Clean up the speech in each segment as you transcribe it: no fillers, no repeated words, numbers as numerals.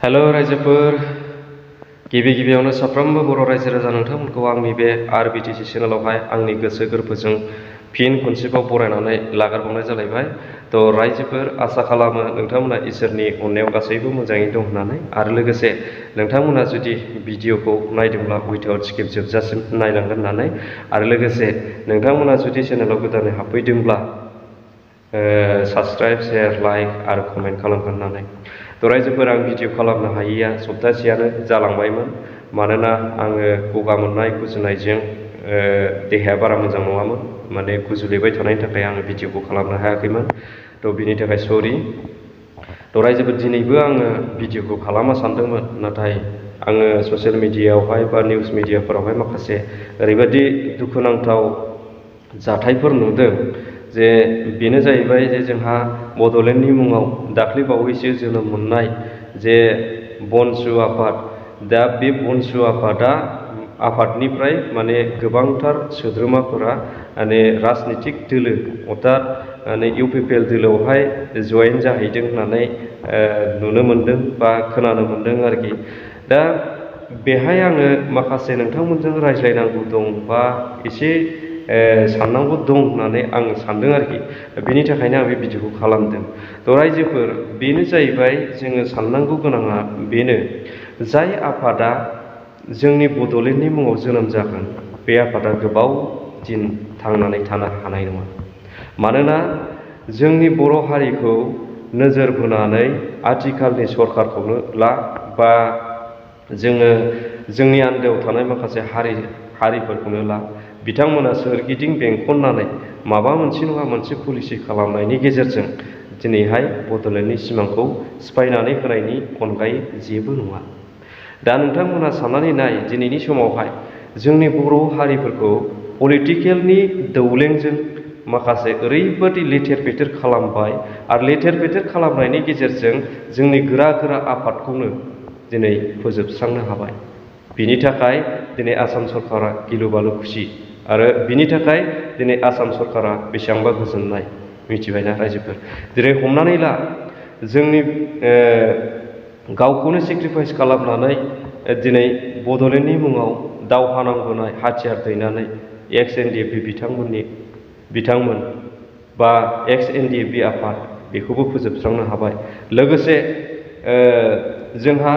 Hello रायजोफोर गिबियावनो साफ्रोमबो बर' रायजो राजा नोंथांमोनखौ आंनि बे आरबिटिसि चेनेलावहाय आंनि गोसो गोरबोजों फिन खनसेबाव बरायनानै लागारबावनाय जालायबाय। तो रायजोफोर आसा खालामो नोंथांमोना इसोरनि अननायाव गासैबो मोजाङै दं होननानै आरो लोगोसे नोंथांमोना जुदि भिडिअखौ नायदोंब्ला उइथआउट स्किप जोबजासिम नायलांगोन होननानै आरो लोगोसे नोंथांमोना जुदि चेनेलाव गोदानै हाबफैदोंब्ला साबस्क्राइब शेयार लाइक आरो कमेन्ट खालामगोन होननानै। तो रायजोफोर आं भिडिअ खालामनो हायैया सप्तासेयानो जालांबायमोन मानोना आङो गगा मोननाय गुजुनायजों देहाया बारा मोजां नङामोन, माने गुजुलेबाय थानायनि थाखाय आङो भिडिअखौ खालामनो हायाखैमोन। तो बिनि थाखाय सरि। तो रायजोफोर दिनैबो आङो भिडिअखौ खालामनो सानदोंमोन, नाथाय आङो ससियेल मिडियायावहाय बा निउस मिडियाफोरावहाय माखासे ओरैबायदि दुखुनांथाव जाथायफोर नुदों जे बेनो जाहैबाय जे जोंहा बड'लेण्डनि मुङाव दाख्लैबावैसो जोनोम मोननाय जे बनसु आफाद, दा बे बनसु आफादनिफ्राय माने गोबांथार सोद्रोमाफोरा माने राजनितिक दोलो अर्थात माने इउपिपिएल दोलोआवहाय जयेन जाहैदों होननानै नुनो मोनदों बा खोनानो मोनदों आरोखि। दा बेहाय आङो माखासे नोंथांमोनजों रायज्लायनांगौ दं बा एसे साननांगौ दं होननानै आं सानदों आरोखि। बेनि थाखायनो आं बे भिडिअखौ खालामदों। तो रायजोफोर बेनो जाहैबाय जोङो साननांगौ गोनाङा बेनो, जाय आफादा जोंनि बड'लेण्डनि मुङाव जोनोम जागोन बे आफादा गोबाव दिन थांनानै थानो हानाय नङा। मानोना जोंनि बर' हारिखौ नोजोर बोनानै आथिखालनि सरखारखौनो ला बा जोङो जोंनि आन्दोआव थानाय माखासे हारिफोरखौनो ला, बिथांमोना सोरगिदिं बेंखननानै माबा मोनसे नङा मोनसे पलिसि खालामनायनि गेजेरजों दिनैहाय बड'लेण्डनि सिमांखौ सिफायनानै होनायनि अनगायै जेबो नङा। दा नोंथांमोना साननानै नाय, दिनैनि समावहाय जोंनि बर' हारिफोरखौ पलिटिकेलनि दौलेंजों माखासे ओरैबादि लेथेर फेथेर खालामबाय आरो लेथेर फेथेर खालामनायनि गेजेरजों जोंनि गोरा आफादखौनो दिनै फोजोबस्रांनो हाबाय। बिनि थाखाय दिनै आसाम सरकारा गिलु बालु खुसि आरो बिनि थाखाय दिनै आसाम सरकारा बेसेबांबा गोजोननाय मिथिबायना रायजोफोर। जेरै हमनानै ला, जोंनि गावखौनो सेक्रिफाइस खालामनानै दिनै बड'लेण्डनि मुङाव दावहा नांबोनाय हाथियार दैनानै एक्स एनडिएफबि बिथांमोन बा एक्स एनडिएफबि आफाद बेखौबो फोजोबस्रांनो हाबाय। लोगोसे जोंहा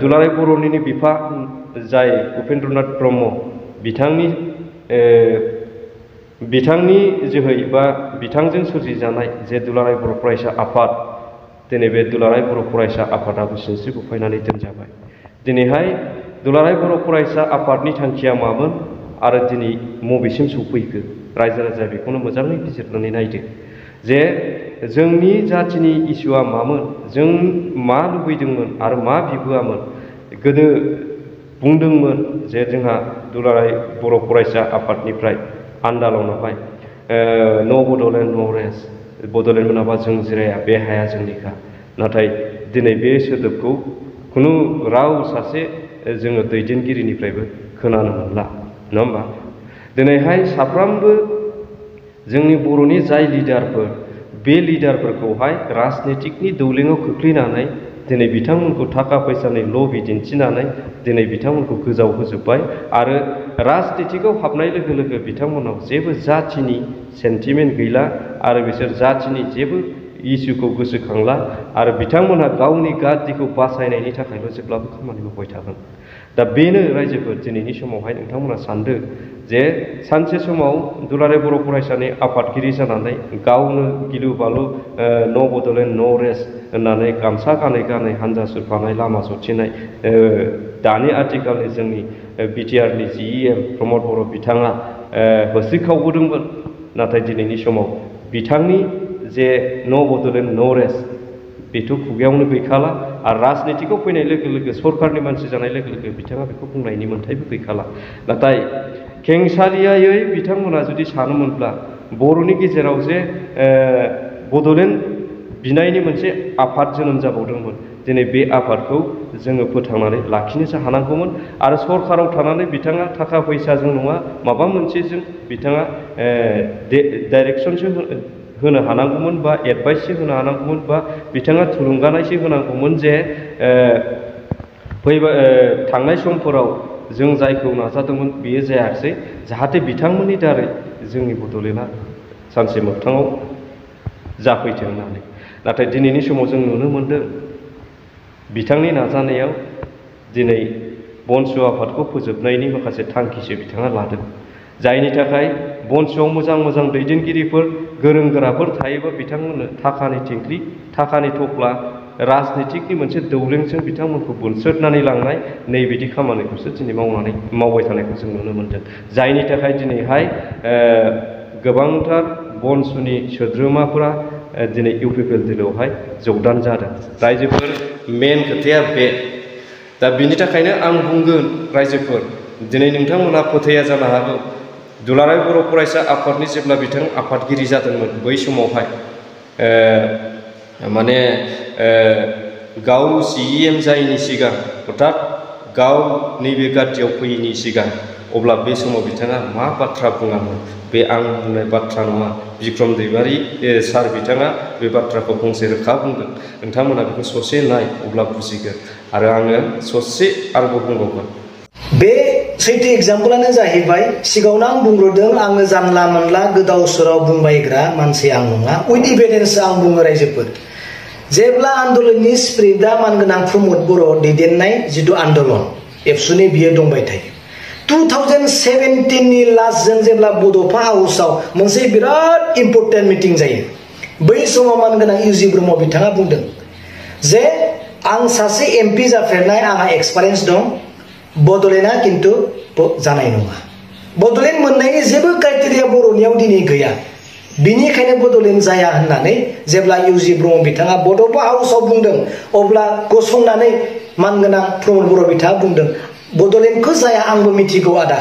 दुलाराय बर'निनो बिफा जाय उपेन्द्रनाथ ब्रह्म बिथांनि जोहै बा बिथांजों सोरजिजानाय जे दुलाराय बर' फरायसा आफाद, दिनै बे दुलाराय बर' फरायसा आफादाबो सिनस्रि बुफायनानै दोनजाबाय। दिनैहाय दुलाराय बर' फरायसा आफादनि थांखिया मामोन आरो दिनै बबेसिम सौफैखो? रायजो राजाया बेखौनो मोजाङै बिजिरनानै नायदो जे जोंनि जाथिनि इसुआ मामोन, जों मा लुबैदोंमोन आरो मा बिबोआमोन। गोदो बुंदोंमोन जे जोंहा दुलाराय बर' फरायसा आफादनिफ्राय आन्दालनावहाय न' बड'लेण्ड न' रेस, बड'लेण्ड मोनाबा जों जिराया, बे हाया जोंनिखा। नाथाय दिनै बे सोदोबखौ खुनु राव सासे जोङो दैदेनगिरिनिफ्रायबो खोनानो मोनला, नङा होमबा? दिनैहाय साफ्रोमबो जोंनि बर'नि जाय लिडारफोर, बे लिडारफोरखौहाय राजनितिकनि दौलेङाव खोख्लैनानै दिनै बिथांमोनखौ थाखा फैसानि लबि दिन्थिनानै दिनै बिथांमोनखौ गोजाव होजोब्बाय आरो राजनितिकआव हाबनाय लोगो लोगो बिथांमोनाव जेबो जाथिनि सेन्टिमेन्ट गैला आरो बिसोर जाथिनि जेबो इसुखौ गोसोखांला आरो बिथांमोनहा गावनि गादिखौ बासायनायनि थाखायल' जेब्लाबो खामानि मावबाय थागोन। दा बेनो रायजोफोर दिनैनि समावहाय नोंथांमोना सानदो जे सानसे समाव दुलाराय बर' फरायसानि आफादगिरि जानानै गावनो गिलु बालु न' बड'लेण्ड न' रेस होननानै गामसा गानै हान्जा सुरफानाय, लामा सौथिनाय दानि आथिखालनि जोंनि बिटिआरनि जिएम प्रमद बर' बिथाङा होस्रिखावबोदोंमोन। नाथाय दिनैनि समाव बिथांनि जे न' बड'लेण्ड न' रेस बेथ' खुगायावनो गैखाला आरो राजनितिकआव फैनाय लोगो लोगो सरकारनि मानसि जानाय लोगो लोगो बिथाङा बेखौ बुंनायनि मोन्थायबो गैखाला। नाथाय खेंसालियायै बिथांमोना जुदि सानोमोनब्ला बर'नि गेजेराव जे बड'लेण्ड बिनायनि मोनसे आफाद जोनोम जाबावदोंमोन, दिनै बे आफादखौ जोङो फोथांनानै लाखिनोसो हानांगौमोन आरो सरकाराव थानानै बिथाङा थाखा फैसाजों नङा माबा मोनसेजों बिथाङा डाइरेक्सनसो होनो हानांगौमोन बा एडभाइससो होनो हानांगौमोन बा बिथाङा थुलुंगानायसो होनांगौमोन जे थांनाय समफोराव जों जायखौ नाजादोंमोन बेयो जायाखिसै, जाहाथे बिथांमोननि दारै जोंनि बड'लेण्डआ सानसे मोगथाङाव जाफैथों होननानै। नाथाय दिनैनि समाव जों नुनो मोनदों बिथांनि नाजानायाव दिनै बनसु आफादखौ फोजोबनायनि माखासे थांखिसो बिथाङा लादों, जायनि थाखाय बनसुआव मोजां मोजां दैदेनगिरिफोर गोरों गोराफोर थायोबा बिथांमोननो थाखानि थिंख्लि थाखानि थफ्ला राजनितिकनि मोनसे दौलेंजों बिथांमोनखौ बोनस्रोदनानै लांनाय नैबिदि खामानिखौसो दिनै मावबाय थानायखौ जों नुनो मोनदों। जायनि थाखाय दिनैहाय गोबांथार बनसुनि सोद्रोमाफोरा दिनै इउपिपिएल दोलोआवहाय जगदान जादों। रायजोफोर मेन खोथाया बे। दा बिनि थाखायनो आं बुंगोन रायजोफोर, दिनै नोंथांमोनहा फोथाया जानो हागौ दुलाराय बर' फरायसा आफादनि जेब्ला बिथां आफादगिरि जादोंमोन बै समावहाय गाव CEM जायैनि सिगां अर्थात गाव नैबे गादियाव फैयैनि सिगां अब्ला बे समाव बिथाङा मा बाथ्रा बुङामोन? बे आं बुंनाय बाथ्रा नङा, बिक्रम दैमारि सार बिथाङा बे बाथ्राखौ फंसे रोखा बुंदों। नोंथांमोना बेखौ ससे नाय अब्ला बुजिगोन। आरो आङो ससे आरोबाव बुंबावगोन। बे सैथो एग्जाम्पलानो जाहैबाय, सिगाङावनो आं बुंग्रोदों आङो जानला मोनला गोदाव सोराव बुंबायग्रा मानसि आं नङा, उइथ इभिडेन्स आं बुङो रायजोफोर। जेब्ला आन्दलननि स्पिरिटआ मानगोनां प्रमद बर' दैदेननाय जिथु आन्दलन एबसुनि बियो दंबाय थायो। 2017नि लास्टजों जेब्ला बड'फा हाउसआव मोनसे बिराद इम्पर्टेन्ट मिटिं जायो, बै समाव मानगोनां इउजि ब्रह्म बिथाङा बुंदों जे आं सासे MP जाफेरनाय, आंहा एक्सपिरियेन्स दं, बड'लेण्डआ खिन्थु जानाय नङा। बड'लेण्ड मोननायनि जेबो क्राइटेरिया बर'नियाव दिनै गैया, बिनिखायनो बड'लेण्ड जाया होननानै जेब्ला इउजि ब्रह्म बिथाङा बड'फा हाउसआव बुंदों, अब्ला गसंनानै मानगोनां प्रमद बर' बिथाङा बुंदों बड'लेण्डखौ जाया, आंबो मिथिगौ आदा,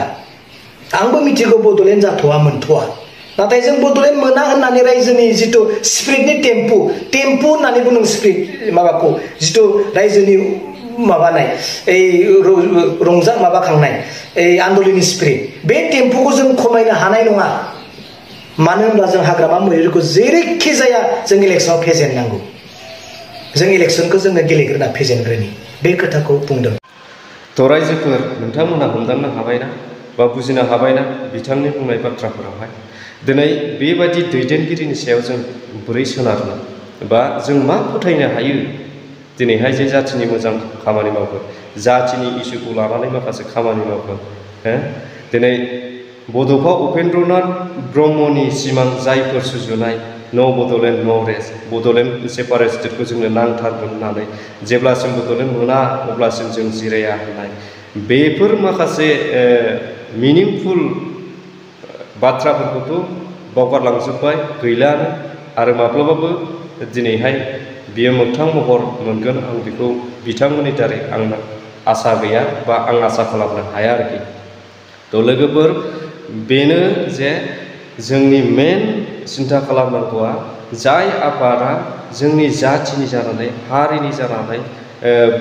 आंबो मिथिगौ बड'लेण्ड जाथ'वा मोनथ'वा, नाथाय जों बड'लेण्ड मोना होननानै रायजोनि जिथु स्पिरिटनि टेम्पु होननानै बुंदों, स्पिरिट माबाखौ जिथु रायजोनि माबानाय रंजा माबाखांनाय आन्दलननि स्पिरिट, बे टेम्पुखौ जों खमायनो हानाय नङा। मानो होनब्ला जों हाग्रामा मैदेरखौ जेरैखि जाया जों इलेक्सनाव फेजेननांगौ, जों इलेक्सनखौ जोङो गेलेग्रोना फेजेनग्रोनि, बे खोथाखौ बुंदों। थ' रायजोफोर नोंथांमोना हमदांनो हाबायना बा बुजिनो हाबायना बिथांनि बुंनाय बाथ्राफोरावहाय दिनै बेबायदि दैदेनगिरिनि सायाव जों बोरै सोनारनो बा जों मा फोथायनो हायो दिनैहाय जे जाथिनि मोजां खामानि मावगोन, जाथिनि इसुखौ लानानै माखासे खामानि मावगोन। दिनै बड'फा उपेन्द्रनाथ ब्रह्मनि सिमां जायफोर सुजुनाय न' बड'लेण्ड न' रेस्ट, बड'लेण्ड सेपारेट स्टेटखौ जोंनो नांथारगोन होननानै जेब्लासिम बड'लेण्ड मोना अब्लासिम जों जिराया होननाय, बेफोर माखासे मिनिंफुल बाथ्राफोरखौथ' बावगारलांजोब्बाय, गैलानो, आरो माब्लाबाबो दिनैहाय बियो मोगथां महर मोनगोन आं बेखौ बिथांमोननि दारै आं आसा गैया बा आं आसा खालामनो हाया आरोखि। थ' लोगोफोर बेनो जे जोंनि मेन सिन्था खालामनांगौआ, जाय आफादा जोंनि जाथिनि जानानै, हारिनि जानानै,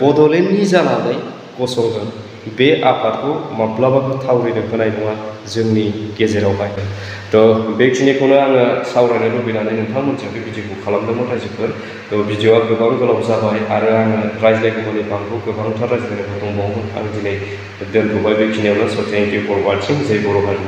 बड'लेण्डनि जानानै गसंगोन, बे आफादखौ माब्लाबाबो थावरिनो होनाय नङा जोंनि गेजेरावहाय। थ' बेखिनिखौनो आङो सावरायनो लुबैनानै नोंथांमोनजों बे भिडिअखौ खालामदोंमोन रायजोफोर। थ' भिडिअआ गोबां गोलाव जाबाय आरो आङो रायज्लायगौमानि बांगौ गोबांथार रायज्लायनांगौ दंबावोमोन, आं दिनै दोनथ'बाय बेखिनियावनो। स' थेंक इउ फर वाचिं। जय बर' हारि।